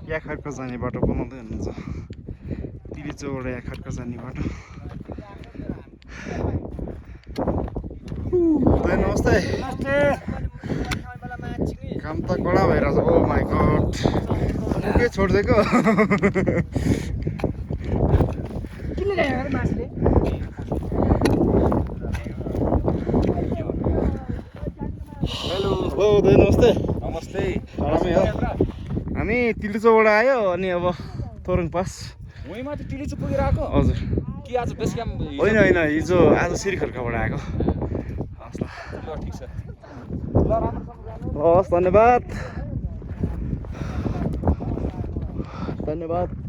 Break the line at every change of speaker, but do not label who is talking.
या खड्का जाने बाटो बनाउँदै हुनुहुन्छ तिलीचौबाट या खड्का जाने बाटो नमस्ते काम त कडा भइरहेछ ओ माई गड के छोडिदिएको हेलो हो नमस्ते
नमस्ते
आरामै हो हामी तिलीचौबाट आयो अनि अब तोरङ पास
वहीँ माथि टिलिचो पुगेर आएको
हजुर
कि आज बेस क्याम्प
होइन होइन हिजो आज सिरिखर्काबाट आएको हस् ल
ठिक छ
हस् धन्यवाद धन्यवाद